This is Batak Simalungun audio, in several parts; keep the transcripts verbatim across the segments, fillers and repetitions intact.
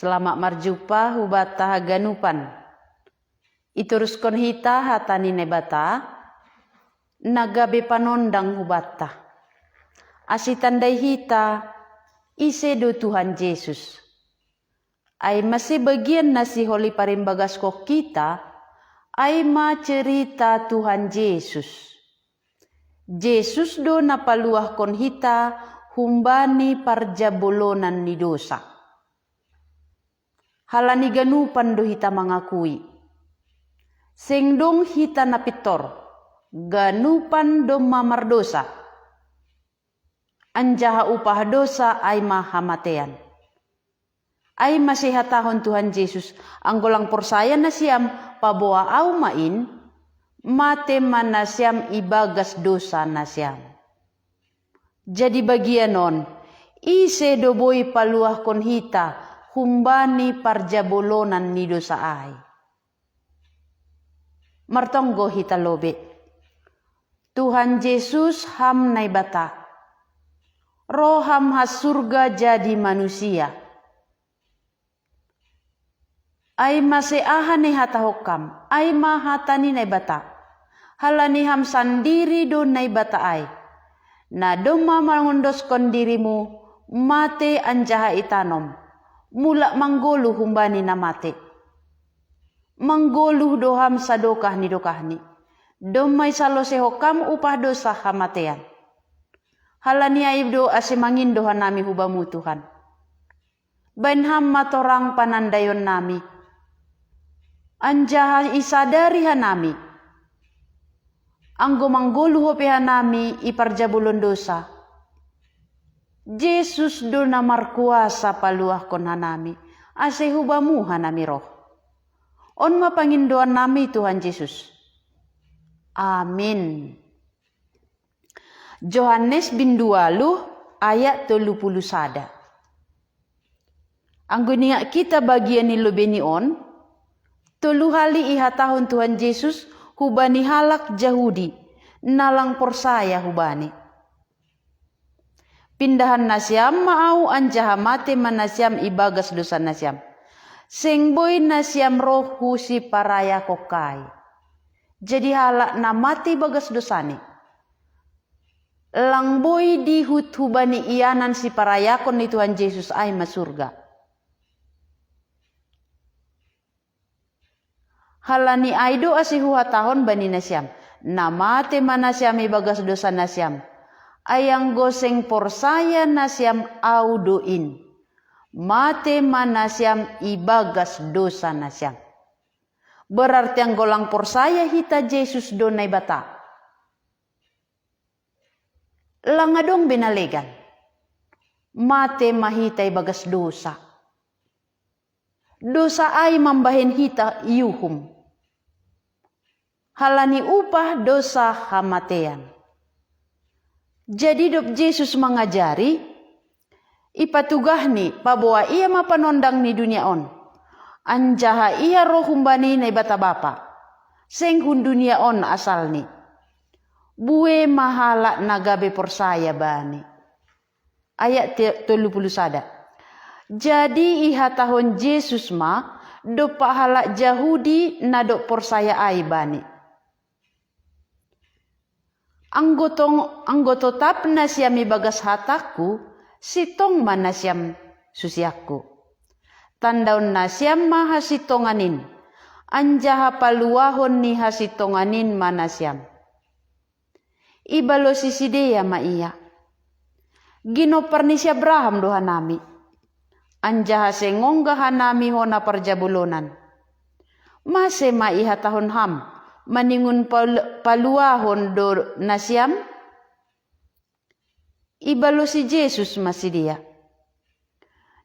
Selamat marjumpa hubata haganupan. Ituruskon hita hata ni Naibata, na gabe panondang hubata. Asitandai hita, ise do Tuhan Jesus. Ai mase bagian na sihol iparimbagas ko kita, ai ma cerita Tuhan Jesus. Jesus do na paluahkon hita humbani parjabolonan ni dosa. Halani ganupan do hita mangakui. Seng dong hita na pintor, ganupan do mamardosa. Anjaha upah dosa ai ma hamatean. Ai mase hatahon Tuhan Jesus, anggo lang porsaya nasiam, paboa au ma in, mate ma nasiam ibagas dosa nasiam. Jadi bagian on, ise do boi paluahkon hita humbani parjabolonan ni dosa ai. Martonggo hita lobe. Tuhan Jesus, Ham Naibata. Roham ha surga jadi manusia. Ai mase aha ni hatahon Ham, ai ma hata ni Naibata. Halani Ham sandiri do Naibata ai. Na domma mangondoskon dirimu, mate anjaha itanom. Mulak manggoluh humbani na mate. Manggoluh do Ham sadokah ni dokahni. Domma isalosehon Ham upah dosa hamatean. Halani ai do ase mangindo hanami hubamu Tuhan. Baen Ham ma torang panandaion nami. Anjaha isadari hanami. Anggo manggoluh ope hanami i parjabolon dosa. Jesus do na markuasa paluahkon hanami, ase hubamu hanami roh. On ma pangindoan nami Tuhan Jesus. Amin. Johannes bindualuh ayat tolu puluh sada. Anggo ningat kita bagian ni lobeni on, tolu hali ihatahon Tuhan Jesus hubani halak Jahudi, na lang porsaya hubani. Pindahan nasiam ma au anjaha mate ma nasiam ibagas dosa nasiam. Seng boi nasiam roh hu siparayakon kai. Jadi halak na mate ibagas dosani. Lang boi dihut hubani ianan siparayakon ni Tuhan Jesus ai ma surga. Halani ai do ase huhatahon bani nasiam, na mate ma nasiam ibagas dosa nasiam. Ai anggo seng porsaya nasiam au do in. Mate ma nasiam ibagas dosa nasiam. Berarti anggo lang porsaya hita Jesus do Naibata. Lang adong be na legan. Mate ma hita ibagas dosa. Dosa ai mambahen hita iuhum. Halani upah dosa hamatean. Jadi dob Jesus mangajari, ipatugahni paboa ia ma panondang ni dunia on. Anjaha ia roh humbani Naibata Bapa. Seng hun dunia on asalni. Bue ma halak na gabe porsaya bani. Ayat tolu puluh sada. Jadi ihatahon Jesus ma dompak halak Jahudi na dob porsaya ai bani. Anggo tong, anggo totap nasiam ibagas hatangku, sintong ma nasiam susiangku. Tandaon nasiam ma hasintongan in, anjaha paluahon ni hasintongan in ma nasiam. Ibalosi sidea ma ia. Ginompar ni si Abraham do hanami. Anjaha seng ongga hanami hona parjabolonan. Mase ma ihatahon ham, maningon paluahon do nasiam? Ibalosi Jesus ma sidea.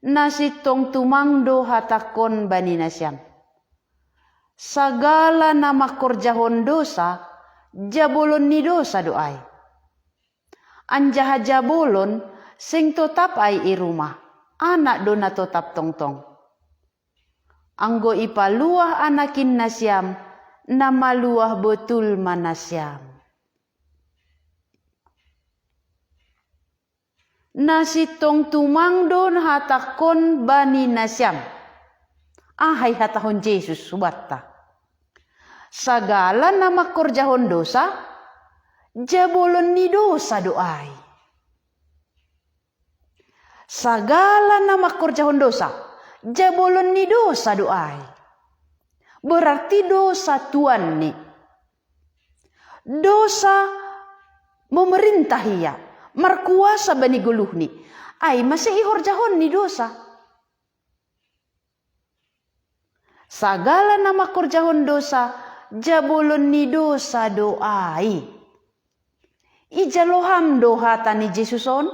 Na sintong tumang do hatangkon bani nasiam. Sagala na mangkorjahon dosa, jabolon ni dosa do ai. Anjaha jabolon seng totap ai i rumah, Anak do na totap tongtong. Anggo ipaluah Anak in nasiam, na maluah botul ma nasiam. Na sintong tumang do hatangkon bani nasiam. Aha ihatahon Jesus hubanta? Sagala na mangkorjahon dosa, jabolon ni dosa do ai. Sagala na mangkorjahon dosa, jabolon ni dosa do ai. Berarti dosa tuanni. Dosa memerintah ia, markuasa bani goluhni. Ai mase ihorjahon ni dosa. Sagala na mangkorjahon dosa, jabolon ni dosa do ai. Ijalo ham do hata ni Jesus on?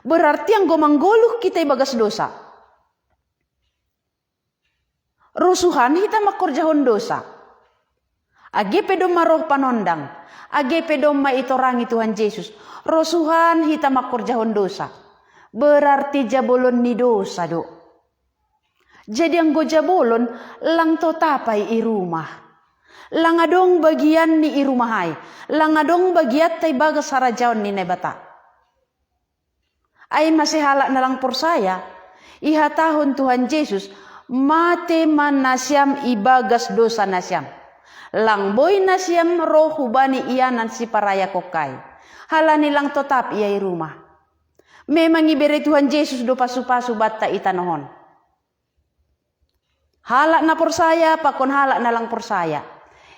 Berarti anggo manggoluh hita ibagas dosa, rosuhan hita mangkorjahon dosa. Age pe domma roh panondang, age pe domma itorangi Tuhan Jesus, rosuhan hita mangkorjahon dosa, berarti jabolon ni dosa do. Jadi anggo jabolon, lang totap ai i rumah. Lang adong bagianni i rumah ai, lang adong bagianta ibagas harajaon ni Naibata. Ai mase halak na lang porsaya, ihatahon Tuhan Jesus, mate ma nasiam ibagas dosa nasiam. Lang boi nasiam roh hubani ianan siparayakonku ai. Halani lang totap ia i rumah. Memang ibere Tuhan Jesus do pasu-pasu banta i tanoh on. Halak na porsaya pakon halak na lang porsaya,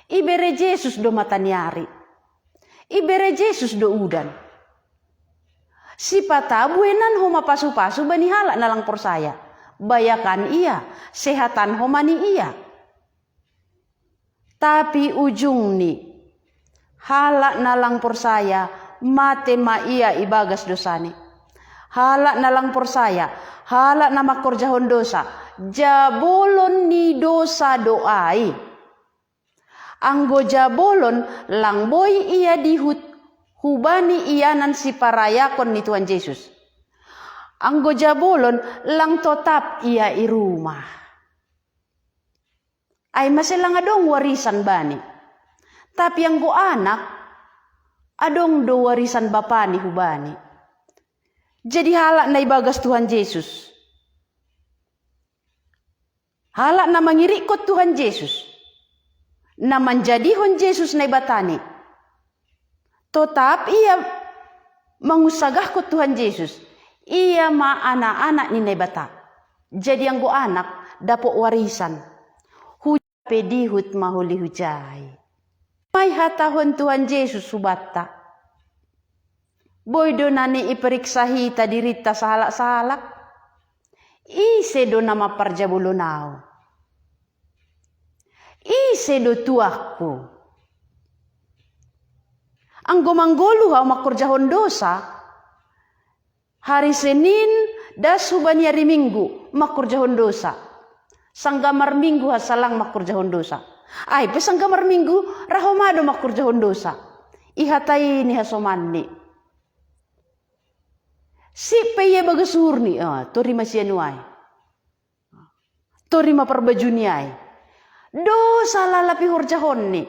ibere Jesus do mata ni ari. Ibere Jesus do udan. Sipata buenan homa pasu-pasu bani halak na lang porsaya. Bayakan ia, sehatan homa ni ia. Tapi ujungni, halak na lang porsaya, mate ma ia ibagas dosani. Halak na lang porsaya, halak na mangkorjahon dosa, jabolon ni dosa do ai. Anggo jabolon, lang boi ia dihut hubani ianan siparayakon ni Tuhan Jesus. Anggo jabolon, lang totap ia i rumah. Ai mase lang adong warisan bani. Tapi anggo anak, adong do warisan bapani hubani. Jadi halak na ibagas Tuhan Jesus, halak na mangirikkon Tuhan Jesus, na manjadihon Jesus Naibatani, totap ia mangunsagahkon Tuhan Jesus. Ia ma anak-anak ni Naibata. Jadi anggo anak, dapot warisan. Hujape dihut ma holi hujai. Mai hatahon Tuhan Jesus hubanta, boi do nani iperiksa hita dirinta sahalak-sahalak? Ise do na mamparjabolon ahu? Ise do tuanku? Anggo manggoluh ahu mangkorjahon dosa, hari Senin das hubani ari Minggu mangkorjahon dosa. Sanggah marminggu hansa lang mangkorjahon dosa. Ai pe sanggah marminggu ra homa do mangkorjahon dosa. Ihatai ni hasomanni. Sip pe ia bagas uhurni, ah, tori ma sian uai. Tori ma parbajuni ai. Dosa lalap ihorjahonni.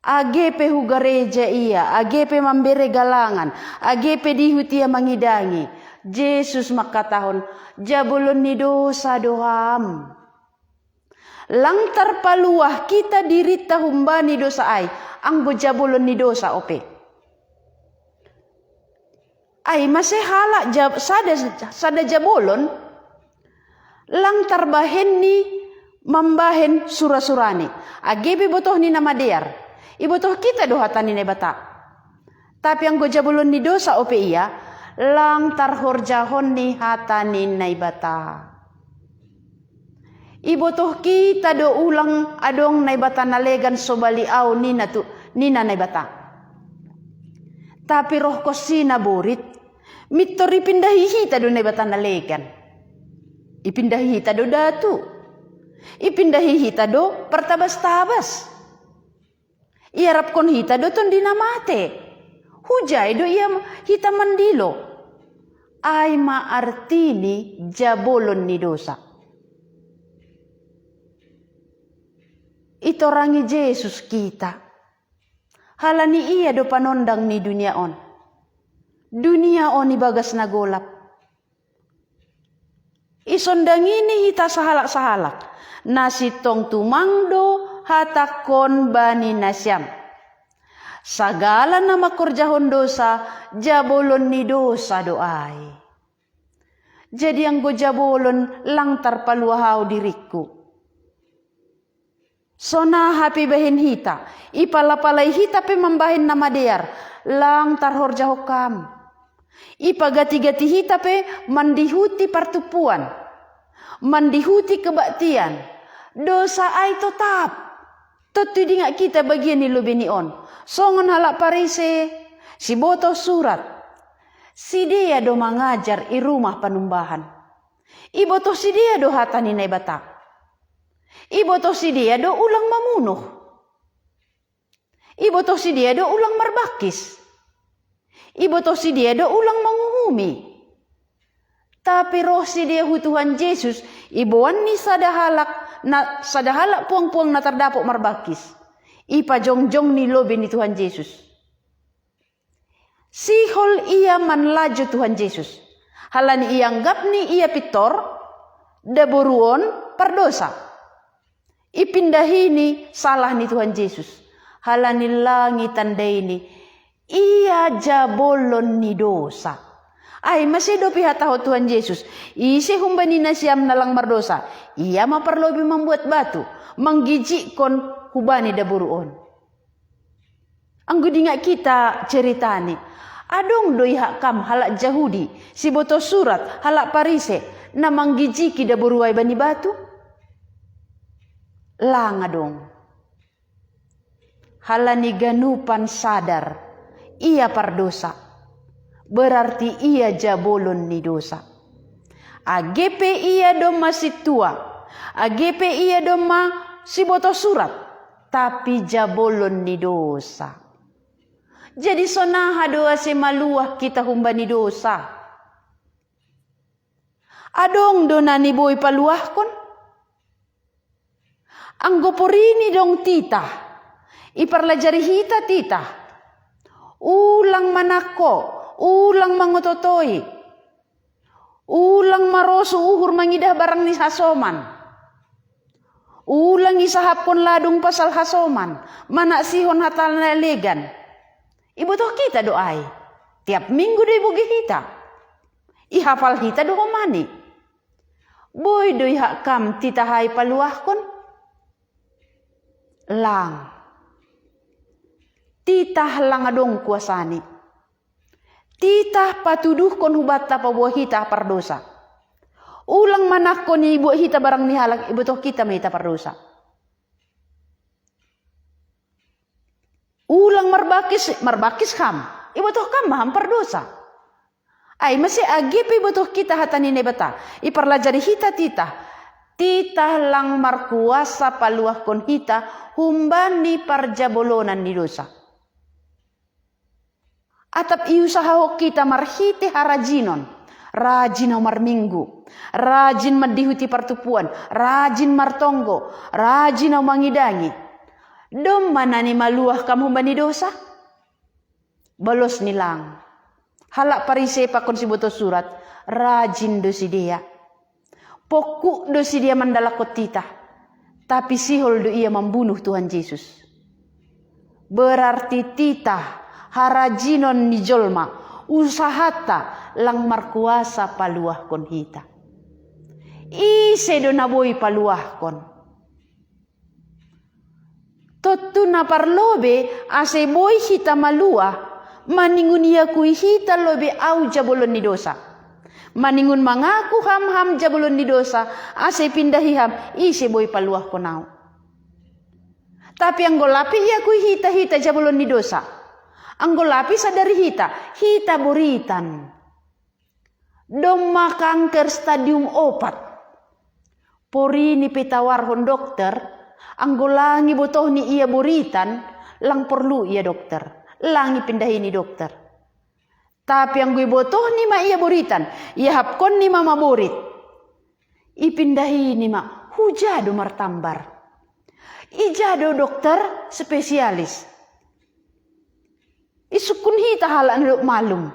Age pe hu gareja ia, age pe mambere galangan, age pe dihut ia mangidangi, Jesus mangkatahon, jabolon ni dosa do ham. Lang tarpaluah hita dirinta humbani dosa ai, anggo jabolon ni dosa ope. Ai mase halak ja-, sada, sada jabolon, lang tarbahenni mambahen sura-surani. Age pe botohni na madear, ibotoh hita do hata ni Naibata. Tapi anggo jabolon ni dosa ope ia, lang tarhorjahonni hata ni Naibata. Ibotoh hita do ulang adong Naibata na legan sobali ahu nina tu, nina Naibata. Tapi rohkon si na borit, mintor ipindahi hita do Naibata na legan. Ipindahi hita do datu. Ipindahi hita do partabas-tabas. Iarapkon hita do Tondi na mate. Hujai do ia hita mandilo. Ai ma artini jabolon ni dosa. Itorangi Jesus hita. Halani ia do panondang ni dunia on. Dunia on ibagas na golap. Isondangini hita sahalak-sahalak, na sintong tumang do hatakkon bani nasiam. Sagala na mangkorjahon dosa, jabolon ni dosa do ai. Jadi anggo jabolon lang tarpaluah au diringku. Sonaha pe ibahen hita, ipalapalai hita pe mambahen na madear, lang tarhorjahon ham. Ipagati-gati hita pe mandihuti partumpuan, mandihuti kebaktian, dosa ai totap. Tontu idingat kita bagian ni lobei ni on. Songon halak Parise, sibotoh surat. Sidea do mangajar i rumah panumbahan. Ibotoh sidea do hata ni Naibata. Ibotoh sidea do ulang mamunuh. Ibotoh sidea do ulang marbangkis. Ibotoh sidea do ulang manguhumi. Tapi roh sidea hu Tuhan Jesus, iboan ni sada halak, na, sada halak puang-puang na tardapot marbangkis. Ipajongjong ni lobei ni Tuhan Jesus. Sihol ia manlajo Tuhan Jesus. Halani ianggap ni ia pintor, daboru on pardosa. Ipindahini salah ni Tuhan Jesus. Halani lang itandaini, ia jabolon ni dosa. Ai mase dope hatahon Tuhan Jesus, ise humbani nasiam na lang mardosa, ia ma parlobei mambuat batu, manggijikkon hubani daboru on. Anggo dingat kita ceritani, adong do iha kam halak Jahudi, sibotoh surat, halak Parise, na manggijiki daboru ai bani batu? Lang adong. Halani ganupan sadar, ia pardosa. Berarti ia jabolon ni dosa. Age pe ia domma sintua, age pe ia domma sibotoh surat, tapi jabolon ni dosa. Jadi sonaha do ase maluah kita humbani dosa? Adong do na niboi paluahkon? Anggo porini dong titah, iparlajari hita titah. Ulang manangko, ulang mangototoi. Ulang marosu uhur mangidah barang ni hasoman. Ulang isahapkon ladung pasal hasoman, manaksihon hata na legan. Ibotoh kita do ai. Tiap minggu do ibogei hita. Ihapal hita do homani. Boi do iha kam titah ai paluahkon? Lang. Titah lang adong kuasani. Titah patuduhkon hubanta paboa hita pardosa. Ulang manangko ibuat hita barang ni halak, ibotoh kita ma hita pardosa. Ulang marbangkis, marbangkis ham, ibotoh kam ma ham pardosa. Ai mase age pe ibotoh kita hata ni Naibata, iparlajari hita titah, titah lang markuasa paluahkon hita humbani parjabolonan ni dosa. Atap iusahahon hita marhite harajinon, rajin au marminggu, rajin mandihuti partumpuan, rajin martonggo, rajin au mangidangi. Domma na nimaluah kam humbani dosa? Balos ni lang. Halak Parise pakon sibotoh surat, rajin do sidea. Pongkuk do sidea mandalakkon titah, tapi sihol do ia mambunuh Tuhan Jesus. Berarti titah, harajinon ni jolma, usahanta lang markuasa paluahkon hita. Ise do na boi paluahkon? Tontu na parlobei ase boi hita maluah, maningon iakui hita lobei au jabolon ni dosa. Maningon mangaku ham, ham jabolon ni dosa, ase pindahi ham, ise boi paluahkon au. Tapi anggo lape iakui hita, hita jabolon ni dosa. Anggo lape sadari hita, hita boritan. Domma kanker stadium opat. Porini pe tawarhon dokter, anggo lang ibotohni ia boritan, lang porlu ia dokter, lang ipindahini dokter. Tapi anggo ibotohni ma ia boritan, iahapkonni ma maborit, ipindahini ma, huja do martambar. Ija do dokter spesialis? Isungkun hita halak na dob malum.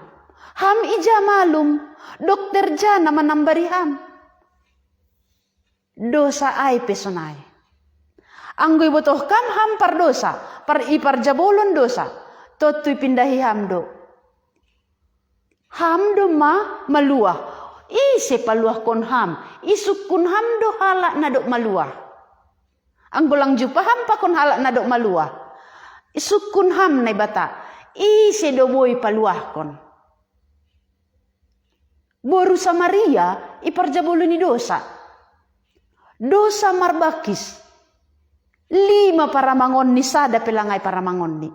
Ham ija malum, dokter ja na manambari ham. Dosa ai pe sonai. Anggo ibotoh kam ham pardosa, par iparjabolon dosa, tontu ipindahi ham do. Ham do ma maluah. Ise paluahkon ham? Isungkun ham do halak na dok maluah. Anggo lang jumpah ham pakon halak na dok maluah, isungkun ham Naibata. Ise do boi paluahkon? Boru Samaria iparjabolon ni dosa. Dosa marbangkis. Lima paramangonni, sada pe lang ai paramangonni.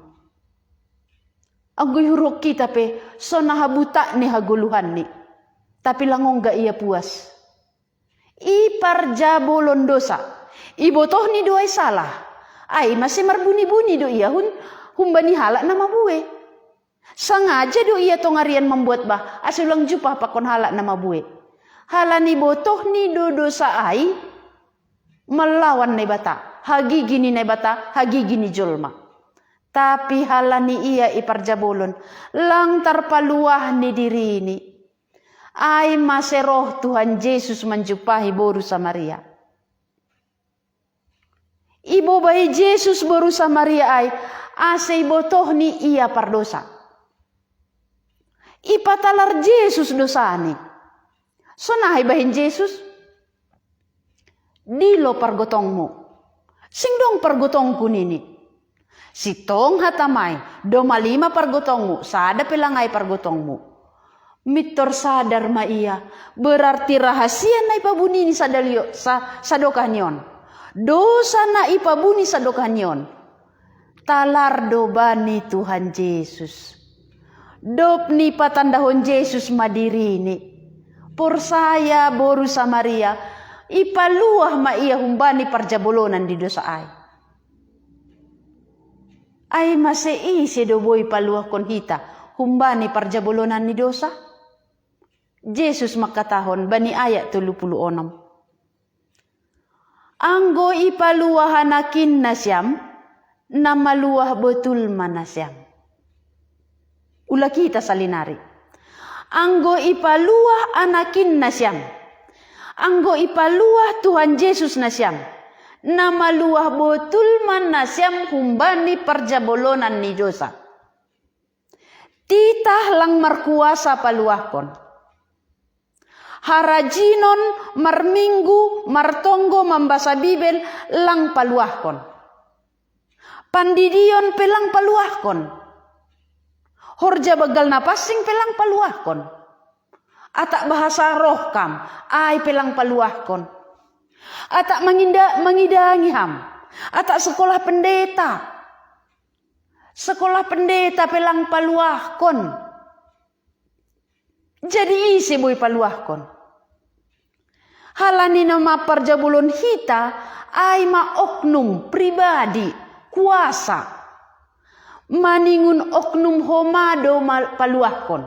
Anggo ihurok kita pe, so na habutak ni hagoluhanni. Tapi lang ongga ia puas. Iparjabolon dosa. Ibotohni do ai salah. Ai mase marbuni-buni do ia hun, humbani halak na mabue. Sangaja do ia tongarian mambuat bah, ase ulang jumpah pakon halak na mabue. Halani botohni do dosa ai, mallawan Naibata, hagigi ni Naibata, hagigi ni jolma. Tapi halani ia iparjabolon, lang tarpaluah ni dirini. Ai mase roh Tuhan Jesus manjumpahi boru Samaria. Ibobai Jesus boru Samaria ai, ase ibotohni ia pardosa. Ipatalar Jesus dosani. Sonai bahen Jesus. Dilo pargotongmu. Sing dong pargotongku nini. Sintong hatam ai, doma lima pargotongmu, sada pe lang ai pargotongmu. Mintor sadar ma ia, berarti rahasia na ipabunini sadalio, sa, sadokah ni on. Dosa na ipabuni sadokah ni on. Talar do bani Tuhan Jesus. Dob ni patandahon Jesus ma dirini. Porsaya boru Samaria, ipaluah ma ia humbani parjabolonan ni dosa ai. Ai mase ise do boi paluahkon hita humbani parjabolonan ni dosa? Jesus mangkatahon bani ayat tolu pulu onom. Anggo ipaluah anakin nasiam, na maluah botul ma nasiam. Ula kita salinari. Anggo ipaluah anakin nasiam. Anggo ipaluah Tuhan Jesus nasiam. Na maluah botul ma nasiam humbani parjabolonan ni dosa. Titah lang markuasa paluahkon. Harajinon, marminggu, martonggo, mambasa Bibel, lang paluahkon. Pandidion pe lang paluahkon. Horja banggal na pansing pe lang paluahkon. Atak bahasa roh kam, ai pe lang paluahkon. Atak manginda, mangidangi ham. Atak sekolah pendeta. Sekolah pendeta pe lang paluahkon. Jadi ise boi paluahkon? Halani na mamparjabulon hita, ai ma oknum, pribadi, kuasa. Maningon oknum homa do ma-, paluahkon.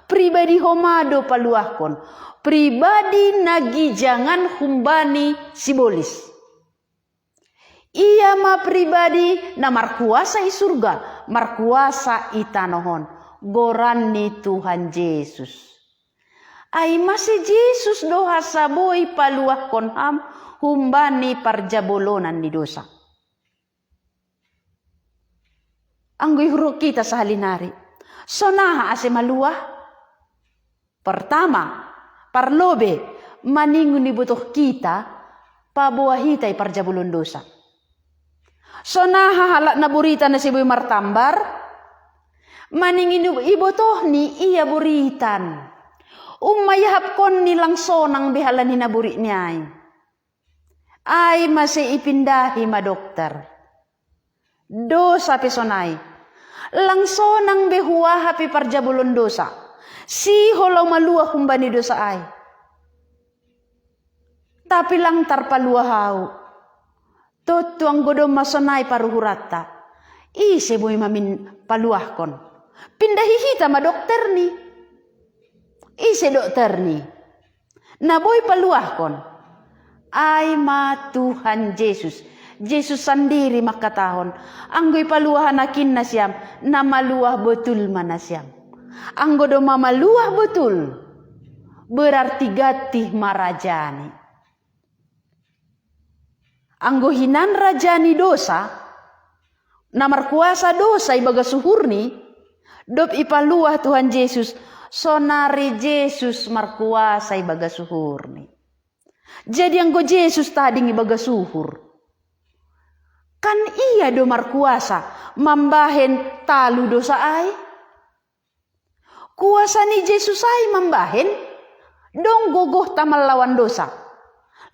Pribadi homa do paluahkon. Pribadi na gijangan humbani sibolis. Ia ma pribadi na markuasa i surga, markuasa i tanoh on, goran ni Tuhan Jesus. Ai mase Jesus do hasa boi paluahkon ham humbani parjabolonan ni dosa. Anggo ihurok kita sahalinari, sonaha ase maluah? Pertama, parlobe, maningon ibotoh kita, paboa hita i parjabulon dosa. Sonaha halak na borita na seboi martambar, maningon ibotohni ia boritan. Umma iahapkonni lang sonang be halani na boritni ai. Ai mase ipindahi ma dokter. Dosa pe sonai. Lang sonang be huahap i parjabulon dosa. Sihol au maluah humbani dosa ai. Tapi lang tarpaluah au. Tontu anggo domma sonai paruhuranta. Ise boi mamin paluahkon? Pindahi hita ma dokterni. Ise dokterni? Na boi paluahkon. Ai ma Tuhan Jesus. Jesus sandiri mangkatahon, anggo ipaluah anakin nasiam, na maluah botul ma nasiam. Anggo domma maluah botul, berarti gantih ma rajani. Anggo hinan raja ni dosa, na markuasa dosa ibagas uhurni, dob ipaluah Tuhan Jesus, sonari Jesus markuasa ibagas uhurni. Jadi anggo Jesus tading ibagas uhur, kan ia do markuasa mambahen talu dosa ai. Kuasa ni Jesus ai mambahen, dong gogohta mallawan dosa.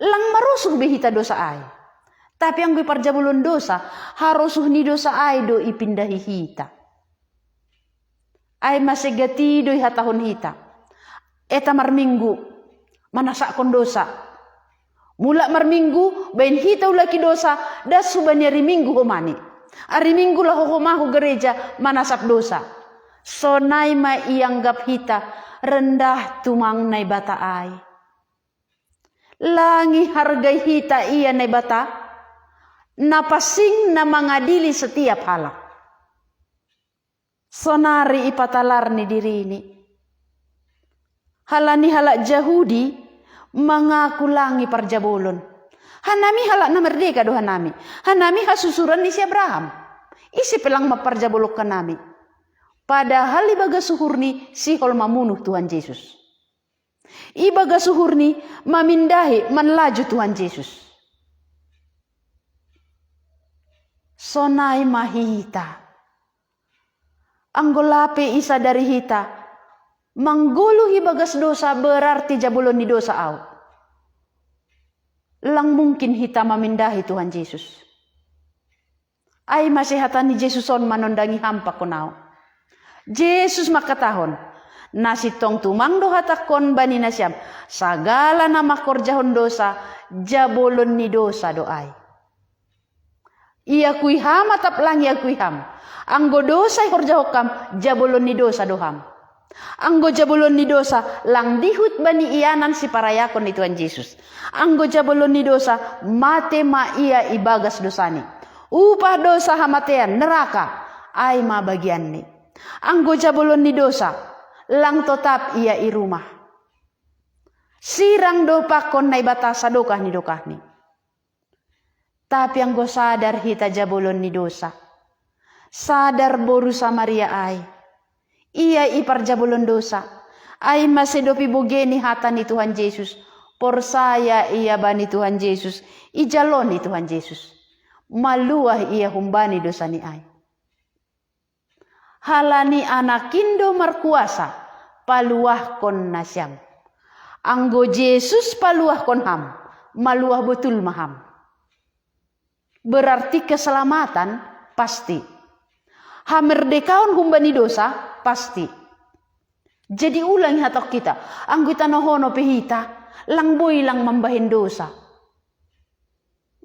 Lang marosuh be hita dosa ai. Tapi anggo iparjabolon dosa, harosuh ni dosa ai do ipindahi hita. Ai mase gati do ihatahon hita. Eta marminggu, manasakkon dosa. Mulak marminggu, baen hita ulaki dosa, das hubani ari Minggu homani. Ari Minggu laho homa hu gereja manasap dosa. Sonai ma ianggap hita rendah tumang Naibata ai. Lang ihargai hita ia Naibata, na pansing na mangadili setiap halak. Sonari ipatalar ni dirini. Halani halak Jahudi mangaku lang iparjabolon. Hanami halak na merdeka do hanami. Hanami hasusuran ni si Abraham. Ise pe lang mamparjabolonkan nami. Padahal ibagas uhurni sihol mamunuh Tuhan Jesus. Ibagas uhurni mamindahi manlaju Tuhan Jesus. Sonai ma hita. Anggo lape isadari hita, manggoluh ibagas dosa berarti jabolon ni dosa au. Lang mungkin hita mamindahi Tuhan Jesus. Ai mase hata ni Jesus on manondangi ham pakon au. Jesus mangkatahon, na sintong tumang do hatangkon bani nasiam, sagala na mangkorjahon dosa, jabolon ni dosa do ai. Iakui ham atap lang iakui ham. Anggo dosa ihorjahon ham, jabolon ni dosa do ham. Anggo jabolon ni dosa, lang dihut bani ianan siparayakon ni Tuhan Jesus. Anggo jabolon ni dosa, mate ma ia ibagas dosani. Upah dosa hamatean, neraka, ai ma bagianni. Anggo jabolon ni dosa, lang totap ia i rumah. Sirang do pakon Naibata sadokah ni dokahni. Tapi anggo sadar hita jabolon ni dosa. Sadar boru Samaria ai. Ia iparjabolon dosa. Ai mase dob ibogei ni hata ni Tuhan Jesus. Porsaya ia bani Tuhan Jesus. Ijaloni Tuhan Jesus. Maluah ia humbani dosani ai. Halani Anak in do markuasa, paluahkon nasiam. Anggo Jesus paluahkon ham, maluah botul ma ham. Berarti keselamatan pasti. Hamerdekaon humbani dosa pasti. Jadi ulang ihatahon hita, anggo itanohono pe hita, lang boi lang mambahen dosa.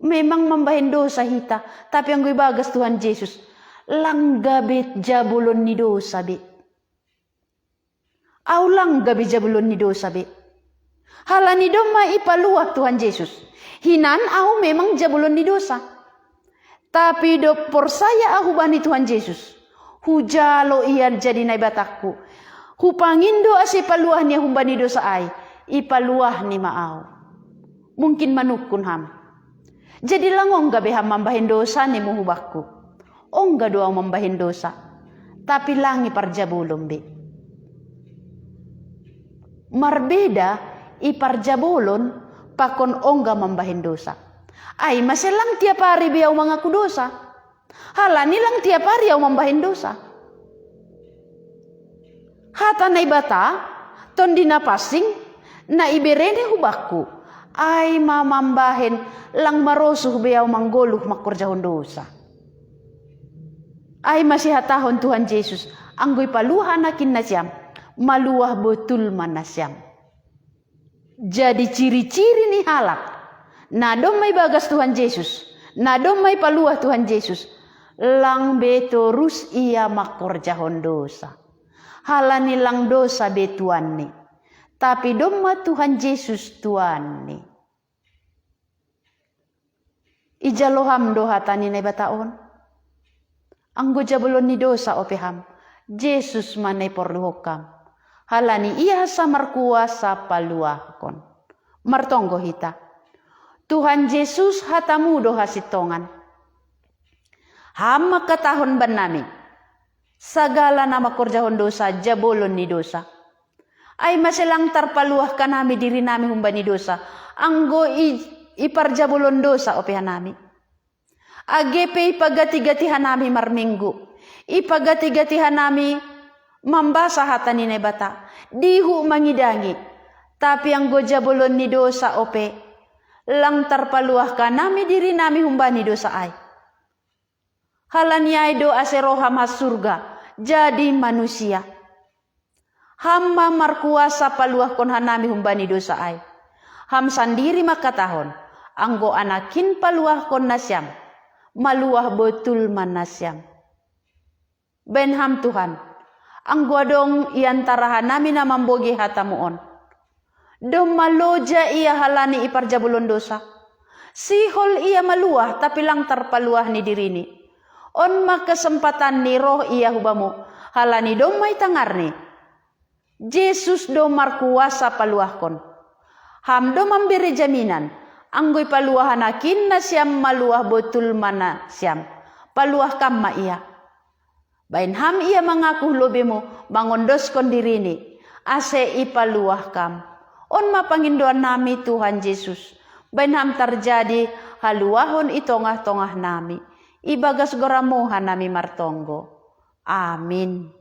Memang mambahen dosa hita, tapi anggo ibagas Tuhan Jesus, lang gabe jabolon ni dosa be. Au lang gabe jabolon ni dosa be. Halani domma ipaluah Tuhan Jesus. Hinan au memang jabolon ni dosa. Tapi dob porsaya ahu bani Tuhan Jesus, hujalo ia jadi Naibatangku. Hupangindo ase paluah ni ahu bani dosa ai, ipaluahni ma au. Mungkin manungkun ham. Jadi lang ongga be ham mambahen dosa nimu hubakku. Ongga do au mambahen dosa. Tapi lang iparjabolon be. Marbeda iparjabolon pakon ongga mambahen dosa. Ai mase lang tiap ari be au mangaku dosa. Halani lang tiap ari au mambahen dosa. Hata Naibata, Tondi na pansing, na ibereni hubakku, ai ma mambahen lang marosuh be au manggoluh mangkorjahon dosa. Ai ma sihatahon Tuhan Jesus, anggo ipaluah Anak in nasiam, maluah botul ma nasiam. Jadi ciri-ciri ni halak na domma ibagas Tuhan Jesus, na domma ipaluah Tuhan Jesus, lang be torus ia mangkorjahon dosa. Halani lang dosa be tuanni, tapi domma Tuhan Jesus tuanni. Ijalo ham do hata ni Naibata on. Anggo jabolon ni dosa ope ham, Jesus ma na iporluhon ham. Halani ia sa markuasa paluahkon. Martonggo hita. Tuhan Jesus, hatamu do hasintongan. Ham mangkatahon bannami: Sagala na mangkorjahon dosa, jabolon ni dosa. Ai mase lang tarpaluah hanami dirinami humbani dosa, anggo i, iparjabolon dosa ope hanami. Age pe ipagati-gati hanami marminggu, ipagati-gati hanami mambasa hata ni Naibata, dihut mangidangi, tapi anggo jabolon ni dosa ope, lang tarpaluah hanami dirinami humbani dosa ai. Halani ai do ase roh Ham ha surga, jadi manusia. Ham ma markuasa paluahkon hanami humbani dosa ai. Ham sandiri mangkatahon: Anggo Anak in paluahkon nasiam, maluah botul ma nasiam. Baen Ham, Tuhan, anggo adong i antara hanami na mambogei hata-Mu on, domma loja ia halani iparjabolon dosa. Sihol ia maluah, tapi lang tarpaluah ni dirini. On ma kesempatan ni roh ia hu Bamu, halani domma itangarni. Jesus do markuasa paluahkon. Ham do mambere jaminan: Anggo ipaluah Anak in nasiam, maluah botul ma nasiam. Paluah Ham ma ia. Baen Ham ia mangaku hu lobei-Mu, mangondoskon dirini, ase ipaluah Ham. On ma pangindoannami, Tuhan Jesus. Baen Ham tarjadi haluahon i tongah-tongahnami. Ibagas goram-Mu hanami martonggo. Amin.